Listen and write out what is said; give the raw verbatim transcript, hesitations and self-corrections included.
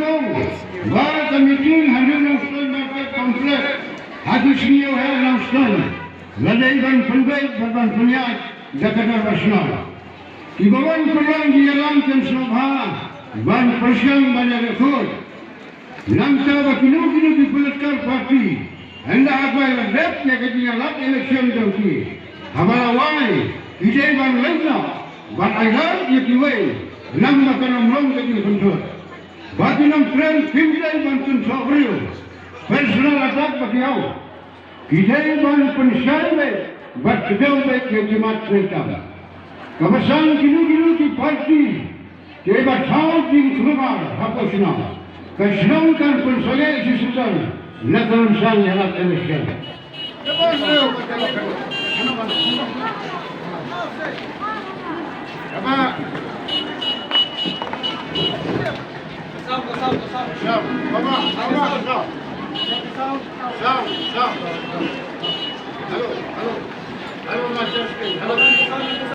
Ba ka meeting ha New Nongstoiñ Market Complex ha ki sngi Nongstoiñ la dei ban pynbeit bad ban pynïaid da ka dorbar shnong. Kiba wan pynlong ki ïalam kin sngewbha ban pyrshang ban ïaleh khuid. Nangta ba kino kino ki political party ynda haba la dep ïa ka jingïalap election jong ki, haba la wai, ki dei ban leit noh ban ailad ïa kiwei, namar ba kan ym long ka jingpynthut. Ba ki nongtrei kim dei ban pynsoh briew, personal attack ba ki ïoh. Ki dei ban pynshai beit bad kdew beit ïa ki mat treikam. Kaba san kino kino ki party kiba thaw jingkhnuar hapoh shnong, ka shnong kan pynsangeh shisien na ka rynsan ïalap election.